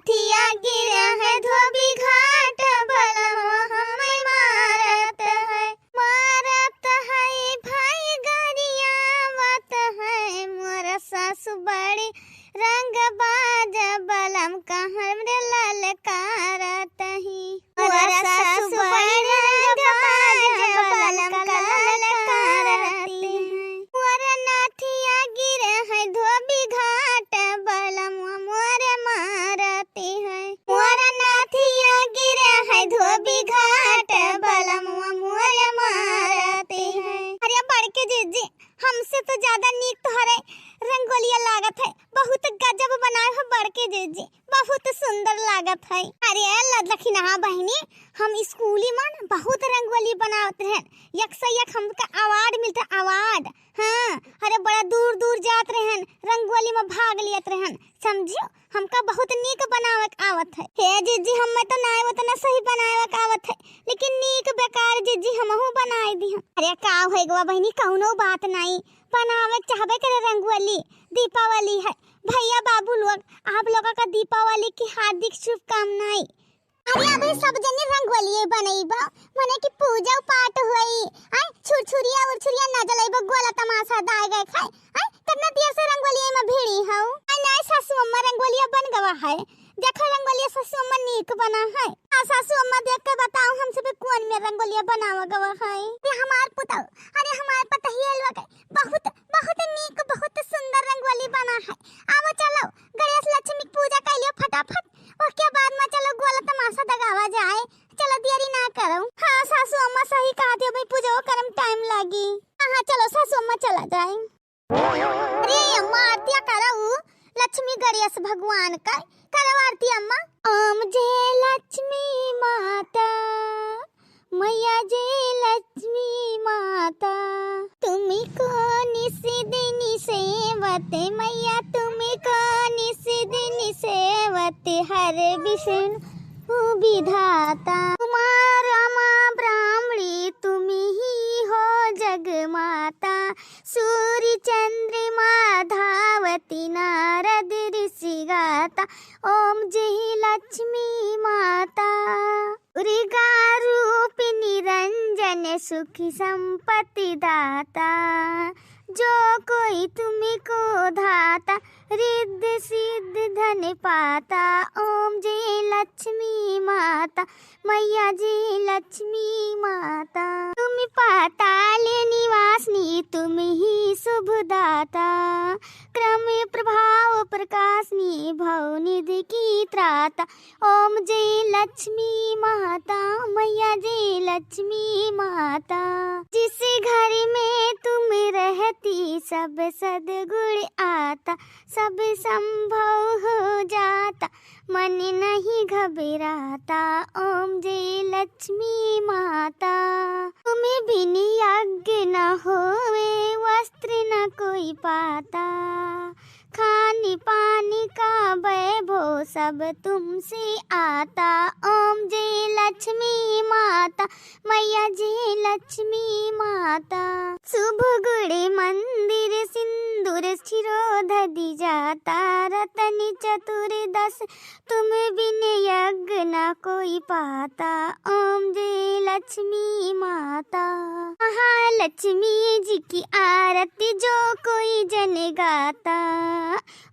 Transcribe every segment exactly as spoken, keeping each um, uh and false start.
थिया गिरे है धोबी घाट, बलम हमें मारत है। मारत है भाई गरियावत है, मोर सासु बड़ी रंगबाज, बलम कहाँ रे ललकारत ही। मोर सासु बड़ी रंगबाज, बलम कहाँ ललकारत ही। मोर नाथिया गिरे है धोबी घाट, बलम मोर मारती है। मोर नाथिया गिरे है धोबी घाट, बलम मोर मारती है। अरे बड़के जिज्जी, हमसे तो ज्यादा नीक तोहरे रंगोलिया लागत है। बहुत गजब बनाए हो बड़के जिज्जी, बहुत सुंदर लागत है। अरे ल-, लखिनहा बहिनी, हम स्कूली में न बहुत रंगोली बनावत रहन, एक से एक हमका अवार्ड मिलता, अवार्ड। हाँ, अरे बड़ा दूर दूर जात रहन, रंगोली में भाग लियत रहन, समझियो, हमका बहुत नीक बनावे के आवत है। हे जिज्जी, हमें तो नाय उतना सही बनावे के आवत है, लेकिन नीक बेकार जिज्जी हमहू बनाए दी हम। अरे का होए गवा बहिनी, कौनो बात नाई, बनावे के चाहबे करे रंगोली, दीपावली है। भैया बाबू लोग, आप लोगों का दीपावली की हार्दिक शुभकामनाएं। अरे अबे सब जने रंगोलिये बनइबा, मने कि पूजा पाठ होई, आय छुरछुरिया उरछुरिया ना जलइबा, गोला तमाशा दाय गए खाए, आय कितना देर से रंगोलिये में भिड़ी हऊ। आय नाय सासू अम्मा रंगोलिया बन गवा है, देखो रंगोलिया सासू अम्मा नीक बना है। आ सासू अम्मा देख के बताओ हमसे भी कौन में रंगोलिया बनावा गवा है। अरे हमार पुतौ, अरे हमार पतहिया लोग बहुत, बहुत नीक, बहुत सुंदर रंगोली बना है। आवो चलो, गणेश लक्ष्मी की पूजा कर लियो फटाफट, ओके बाद में चलो गोला तमाशा दगावा जाए। चलो देरी ना करो। हाँ सासू अम्मा सही कहा थी, अभी पूजा करे में टाइम लागी। हाँ, हाँ, चलो सासू अम्मा चला जाए। अरे अम्मा आरतिया करऊ, लक्ष्मी गणेश भगवान का करऊ आरती अम्मा। ओम जय लक्ष्मी माता, मैया जय लक्ष्मी माता। तुमको निस दिन सेवत मैया, तुमको निस दिन सेवत हर विष्णु विधाता। उमा रमा ब्राह्मणी तुम ही हो जग माता, सूर्य चंद्रमा धावती नारद ऋषि गाता। ओम जय लक्ष्मी माता। दुर्गा रूप निरंजन सुखी संपत्ति दाता, जो कोई तुमको धाता, रिद्ध सिद्ध धन पाता। ओम जय लक्ष्मी माता, मैया जय लक्ष्मी माता। तुम पाताल निवासिनी, तुम ही शुभ दाता, क्रम प्रभाव प्रकाशिनी, भव निधि की त्राता। ओम जय लक्ष्मी माता, मैया जय लक्ष्मी माता। जिस घर में तुम रहती सब सद्गुण आता, सब संभव हो जाता, मन नहीं घबराता। ओम जय लक्ष्मी माता। तुम बिन यज्ञ न होवे, वस्त्र न कोई पाता, खान पान का वैभव सब तुमसे आता। ओम जय लक्ष्मी माता, मैया जय लक्ष्मी माता। शुभ गुण मंदिर सिंदूर क्षीरोदधि जाता, रतन चतुर्दश तुम बिन यज्ञ न कोई पाता। ओम जय लक्ष्मी माता। महालक्ष्मी जी की आरती जो कोई जन गाता,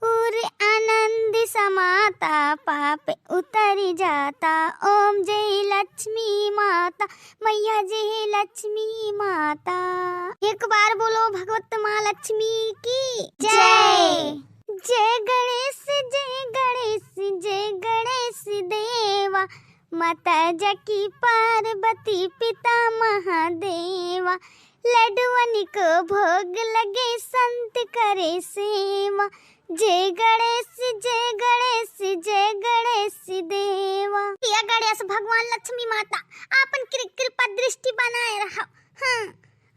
उर आनंद समाता पाप उतर जाता। ओम जय लक्ष्मी माता, मैया जय लक्ष्मी माता। एक बार बोलो भगवत माँ लक्ष्मी की जय। जय गणेश, जय गणेश, जय गणेश देवा, माता जाकी पार्वती पिता महादेवा, लड्डुअन को भोग लगे संत करे सेवा। जय गणेश, जय गणेश, जय गणेश देवा। हे गणेश भगवान लक्ष्मी माता, आपन कृ-, कृपा दृष्टि बनाए रहो। हाँ,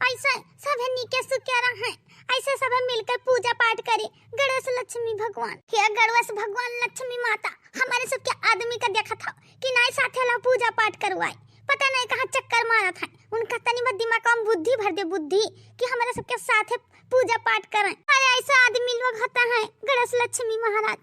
ऐसे सभे नीके सुखे रहे, ऐसे सभे मिलकर पूजा पाठ करी गणेश लक्ष्मी भगवान। हे गणेश भगवान लक्ष्मी माता, हमारे सबके आदमी का देखत हो कि नाई साथे ला पूजा पाठ करवाए, पता नहीं कहाँ चक्कर मारत है। उनका तनी बा दिमाग में बुद्धि भर दे, बुद्धि, कि हमारे सबके साथे पूजा पाठ करें। अरे ऐसे आदमी लोग होता है गणेश लक्ष्मी महाराज,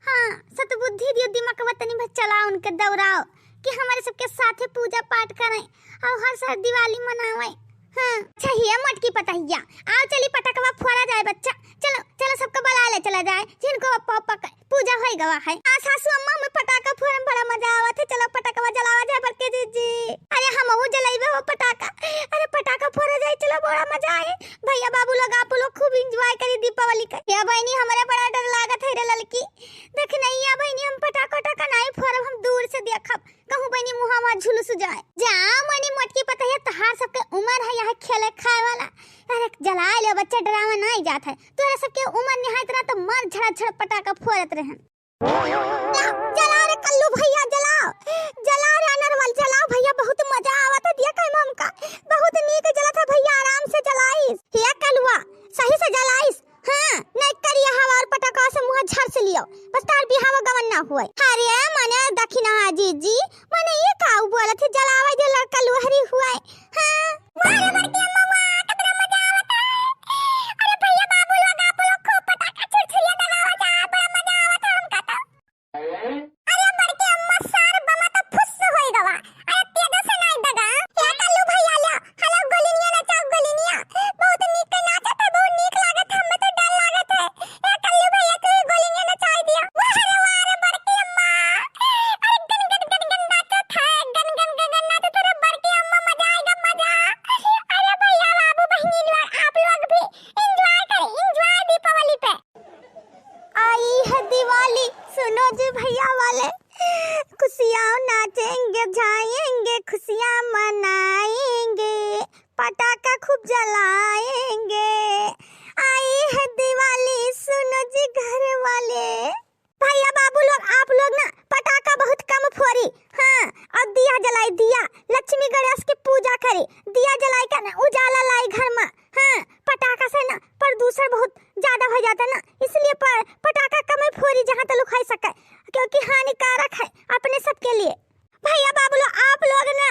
हाँ, सतबुद्धि दियो, दिमागवा तनी भर चलाओ, उनके दौड़ाओ कि हमरे सबके साथे पूजा पाठ करें और हर साल दिवाली मनावें। हाँ, अच्छा, हे मोटकी पतहिया, आओ चली पटकवा फोड़ा जाए बच्चा। चलो, चलो सबको बुला ले चला जाए, जिनको अप्पा अप्पा क-, पूजा होई गवा है। आ सासू अम्मा, हमें पटाखा फोड़े में बड़ा मजा आवत है, चलो पटकवा जलावा जाए बड़के जीजी। अरे हमहू जलाइबे हो पटाखा, अरे पटाखा फोड़ा जाए, चलो बड़ा मजा आए। भैया बाबू लोग, आप लोग खूब enjoy करी दीपावली का। या बहनी, हमरे बड़ा डर लागत है रे ललकी, देख नहीं या बहनी, हम पटाखा उटाखा नहीं फोड़ब, हम दूर से देखब। कहूँ बनी मुहा वहाँ झुलुस जाए। जा मनी मोटकी पतहिया, तहार सबके उमर है यहाँ खेले खाए वाला। अरे जलाए ले बच्चा, डरावा नहीं जात है। तोरा सबके उमर निहायत रहा तो मर झड़ा झड़ पटाखा फोड़त रहन। जलाओ रे कल्लू भैया, जलाओ, जलाओ रे अनरवल, जलाओ भैया, बहुत मजा आवत है दिया कहे हमका, बहुत नीक जलत है भैया, आराम से जलाइस। हे कलुआ, सही से जलाइस। हाँ, नहीं करिया हवा और पटाखा से मुँह झर से लियो, बस तार बिहावा गवन ना हुए। अरे मने दखिना जीजी, मने ये का बोलत है, जलावे जो लड़का लुहरी हुए। हाँ, वाह रे बड़की अम्मा, वाह, कितना मजा आवत है। अरे भैया बाबू लोग, आप लोग खूब पटाखा छुरछुरिया दबावा जा, बड़ा मजा आवत है हमका तो। अरे बड़की अम्मा, सार बमा तो फुस होई गवा। अरे तेजो से नाई दगा। ए कल्लू भैया ले, हेलो गोलिनिया नचाओ गोलिनिया। बहुत नीक नाचत है, बहुत नीक लागत है, हमें तो डर लागत है। ए कल्लू भैया तू ही गोलिनिया नचाई दिया। वाह रे वाह रे बड़की अम्मा। अरे गन गन गन गन नाचत है, गन गन गन गन नाचत है रे बड़की अम्मा, मजा आएगा मजा। अरे भैया बाबू बहनी लोग, आप लोग भी enjoy करें, enjoy दीपावली पे। आई है दिवाली, सुनो जी भैया वाले, खुशियाँ नाचेंगे जाएंगे, खुशियाँ मनाएंगे, पटाखा खूब जलाएंगे। आई है दिवाली, सुनो जी घर वाले। भैया बाबू लोग, आप लोग ना पटाखा बहुत कम फोड़ी, हाँ, और दिया जलाई, दिया, लक्ष्मी गणेश की पूजा करी, दिया जलाई का ना उजाला लाई घर में। हाँ, पटाखा से ना प्रदूषण बहुत ज्यादा हो जाता ना, इसलिए प-, पटाखा कम ही फोड़ी जहाँ तलक हो सके, क्योंकि हानिकारक है अपने सबके लिए। भैया बाबू लोग, आप लोग ना